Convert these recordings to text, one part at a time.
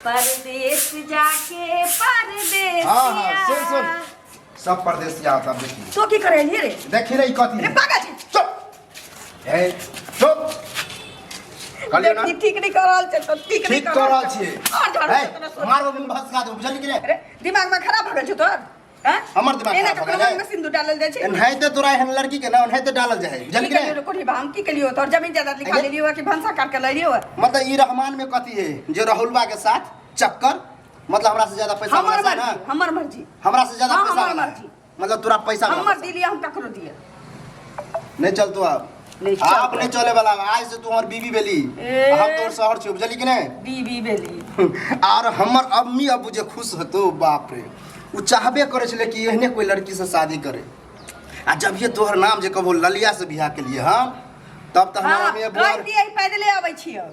परदेश जाके परदेसिया। हाँ हाँ, सुन सुन, सब परदेसिया आता। देखी। तो की करे रे? देखी रे, ई कथी? रे पागल छी। चुप, ए चुप कहलियौ ना। देखी, ठीक नहीं कर रहल छै तो ठीक नहीं ठीक कर रहल छियै। और झाड़ू ए, से तोरा सोच। मारबो बिन भसका देबो, बुझलही कि नहि? अरे, दिमाग में खराब भऽ गेल छौ तोर? हैं? हमर दिमाग एना खराब भऽ ककरो गेलै? मांग में सिंदूर डालल जाइ छै? एनाहिते तोरा एहन लड़की के ना ओनाहिते डालल जाइ है, की बुझलही कि केलियो रे नहि? कोठी बा, हम की केलियो? तोर जमीन जायदाद लिखा अरे। लेलियो कि भनसा काट के लैलियो? मतलब ई रहमान में कथी है जे राहुलबा के साथ चक्कर? मतलब हमरा से ज्यादा पैसा हमर वाला छै ना? मर्जी, हमर मर्जी। हमरा से ज्यादा हाँ, पैसा हमर वाला है। मर्जी। मतलब तोरा पैसा वाला हमर पैसा। दिलिया, हम ककरो दिए। नहीं चलतो अब। नहीं चलतो। आप नहीं चले वाला। आज से तू हमर बीबी भेली। ए। हम तोर शहर छी, बुझली कि नहीं? बीबी भेली। आर हमर अम्मी अबू जे खुश होतो, बाप रे, उ चाहबे करे छले कि एहने कोई लड़की से शादी करे। आ जब ये तोहर नाम जे कबो ललिया से बियाह के लिए हम, तब तो हमार हाँ, अम्मी अबू कहि और दिए, पैदले आबै छियो,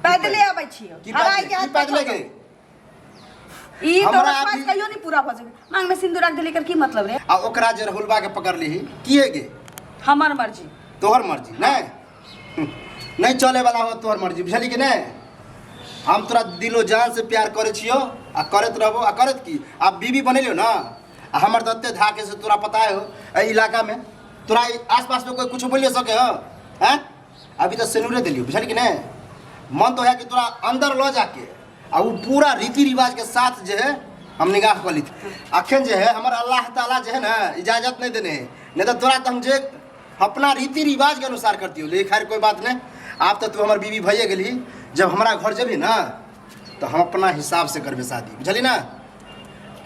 पैदले आबै छियो। की हवाई पैदले? जहाज की पैदले पर गे? ई हमरा तोरा ख्वाहिश कहियो नहीं पूरा भऽ सकै। मांग में सिंदूर रख देली, एकर की मतलब रे? आ ओकरा जे राहुलबा के पकड़ली किए गे? हमर मर्जी। तोहर मर्जी नहीं, नहीं चले वाला हो तोहर मर्जी, बुझली कि नहीं? हम तोरा दिलो जान से प्यार करे छियो आ करत रहबो। आ करत की, आप बीबी बनेलियो ना। आ हमर तऽ एते धाके से तोरा पता हो, एहि इलाका में तोरा आस पास में कोई कुछ बोलियो सके हो? हैं, अभी तऽ सिनूरे देलियो, बुझली कि नहीं? मन तो है कि तोरा अंदर लऽ जाके आ उ पूरा रीति रिवाज के साथ जे है हम निगाह कऽ ली। अखन जे है हमर अल्लाह ताला जे है ना इजाजत नहीं देने है, नहीं तो तोरा तो हम जे अपना रीति रिवाज के अनुसार करती हो। लेकिन खैर, कोई बात नहीं, आप तो तू हमर बीवी भइए गेली। जब हमरा घर जेबही ना तो हम अपना हिसाब से करबे शादी, बुझली ना?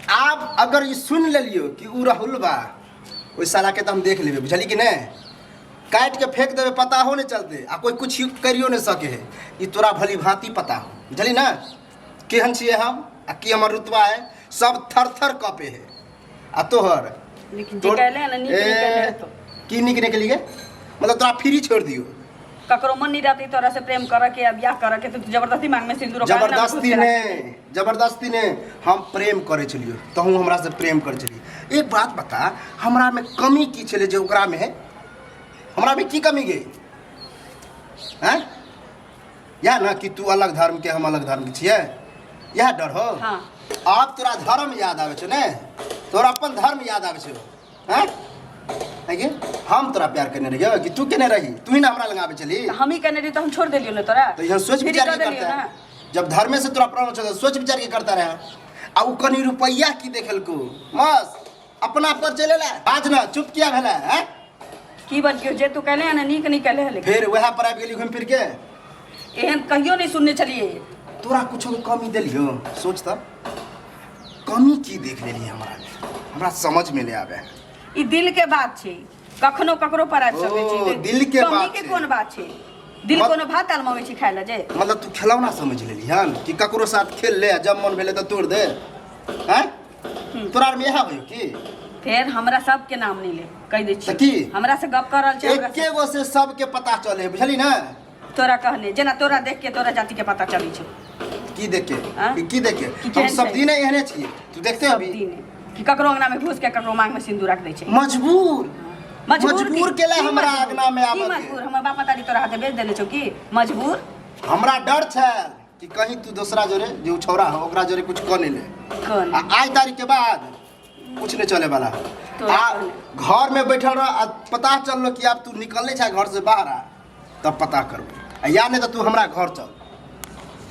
आप अगर ई सुन लेलियो कि उ राहुल बा, ओहि साला के तो हम देख लेबे, बुझली कि नहीं? काटि के फेंक देबे, पता हो नहीं चलते आ कोई कुछ करियो नहीं सके है। ई तोरा भली भांति पता हो, बुझली ना, केहन छियै हम आ की हमर रुतबा है। सब थर थर कपे है आ तोहर लेकिन जे कहले ना नीक नहीं कहले तो। की नीक नहीं केलिए? मतलब तोरा फ्री छोड़ दियो? ककरो मन नहीं रहती तोरा से प्रेम करे के या ब्याह करे के, तो तू जबरदस्ती मांग में सिंदूर ओकरा ना घुस जबरदस्ती के ने राख। जबरदस्ती ने, हम प्रेम करे छलियो, तहु हमरा से प्रेम करे छलियो। एक बात बता, हमरा में कमी की छले जे ओकरा में है? हमरा में की कमी गई हैं? या ना कि तू अलग धर्म के, हम अलग धर्म के छियै, यह डर हो? हाँ। आब तोरा धर्म याद आबै छौ ने? तोरा अपन धर्म याद आबै छौ? हैं गे, हम तोरा प्यार करने रहियो कि तू केने रही? तू ही ना हमरा लग आबै छली। तऽ हम ही कहने रही तऽ हम छोड़ देलियो ने तोरा। तो यहाँ सोच फ्री विचार कऽ के देलियो करता ना। है। जब धर्मे से तोरा प्रॉब्लम छौ तो सोच विचार के करता रहे। आ उ कनी रुपैया की देखलको, बस अपना पर चले ला। बाज ना, चुप किया भेला हैं? की बजियो? जे तू कहले ने नीक नहीं कहले हले। फिर वएह पर आबि गेली घुमि फिर के। एहन कहियो नहीं सुनने छलिए। तोरा कुछो के कमी देलियो? सोच त, कमी की देख लेली हमरा? हमरा समझ में नहीं आवे। ई दिल के बात छै, कखनो ककरो पर आबि सकै छै। ओ, दिल के कमी बात के छै। कोन बात छै? दिल कोनो भात दाल मंगै छै खाय लए जे? मतलब तू खिलौना समझ लेली हन कि ककरो साथ खेल ले आ जब मन भेलै तऽ तोड़ दे? हैं, तोरा आर में इएह होइयो की? फेर हमरा सबके नाम नहीं ले, कहि दै तऽ छी। की? हमरा से गप कर रहल छै हमरा से। एके गो से सबके पता चले है, बुझली ना? तोरा कहने जेना तोरा देख के तोरा जाति के पता चलै छौ। की देख के? आँ? कि की देख के? कि हम केहन सब छै? दिन एहने छियै, तू देखते सब अभी दिन कि ककरो अंगना में घुस के ककरो मांग में सिंदूर रख दै छै। मजबूर मजबूर मजबूर केला की हमरा मजबूर? अंगना में की आबऽ के। मजबूर? हमर बाप मतारी तोरा हाथे बेच देने छौ की मजबूर? हमरा डर छै कि कहीं तू दोसरा जोरे जे उ छौड़ा हो ओकरा जोरे कुछ कऽ नहीं ले। कोन? आ आज तारीख के बाद कुछ नहीं चले वाला। तो आ घर में बैठल रह आ पता चललो कि आब तू निकलने छै घर से बाहर, आ तब पता करबो। आ या नहीं तो तू हमरा घर चल।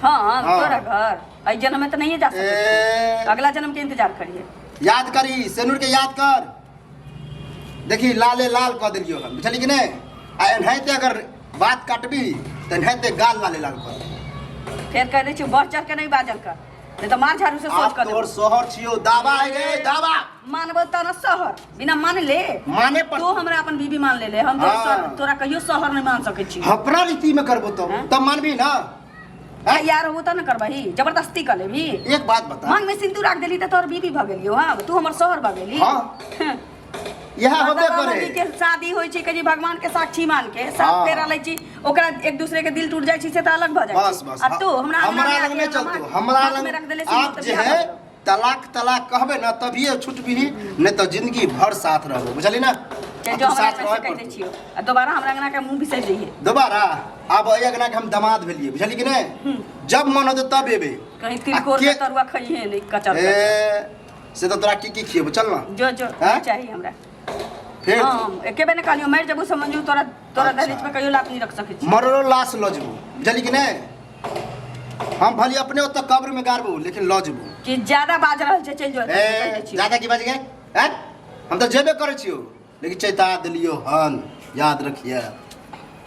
हाँ, हाँ। तोरा घर एहि जन्म में तो नहीं जा सकै ए। छी। अगला जन्म के इंतजार करिए। याद करी सेनुर के, याद कर। देखी, लाले लाल कऽ देलियौ हम, बुझली कि नहि? आ एनाहिते अगर बात काटबी तऽ एनाहिते गाल लाले लाल कऽ देबौ। फेर कह दै छी, बढ़ चढ़ के नहीं बाजल कर, नहीं तो मार झाड़ू से सोच आब कर तोहर देबो। शहर छियौ, दावा है गे दावा। मानबो त न शहर बिना मान ले। माने पर तू हमरा अपन बीबी मान ले ले, हम तो हाँ। तोरा कहियो शहर नहीं मान सकै छी। अपना रीति में करबो तो हाँ? तब मानबी ना? तैयार होबो त न करबही, जबरदस्ती कर लेबही? एक बात बता। मांग में सिंदूर राख देली त तोहर बीबी भ गेलियो। हां, तू हमर शहर भ गेली। हाँ। इएह होबे बाबा करे। मम्मी के शादी होइ छै कजी भगवान के साक्षी मान के सात हाँ। फेरा लै छी, ओकरा एक दूसरे के दिल टूट जाइ छै से तऽ अलग भऽ जाइ बस छै। बस। आ तू हमरा हमरा अंगना लग में नहि आके चलतो। हमरा हमरा हाथ लग में रख देले सिंदूर आप तऽ जे बियाह है भऽ गेलौ। तलाक तलाक कहबे ना तभिए छुटबिही, नहीं तो जिंदगी भर साथ रहबो, बुझली ना? चल आ जो तू हमरा साथ अंगना से रहय कहि दै पड़तौ। छियौ आ दोबारा हमरा अंगना के मुँह बिसरि जइहे। दोबारा आब एहि अंगना के हम दामाद भेलियै, बुझलियै कि नहि? जब मन होतै तब एबै। कहीं तिलकोर के तरुआ खइहे नहि कचर ए से तऽ तोरा की की खिएबो, चल ना। जो जो। हैं? चाही हमरा। फेर हाँ, एके बेर ने कहलियो, मरि जेबू समझू, तोरा तोरा अच्छा। दहलीज पे कहियो लात नहीं रख सकै छी। मरलो लाश लऽ जेबो, बुझलियै कि नहि? हम भली अपने ओतऽ कब्र में गाड़बो, लेकिन लऽ जेबो। कि ज्यादा बाज रहल छै, चलि जो। ए कहि दै छियौ। ज्यादा की बाज गए हैं? हम तऽ जेबे करै छियौ, लेकिन चैता देलियौ हन, याद रखिए।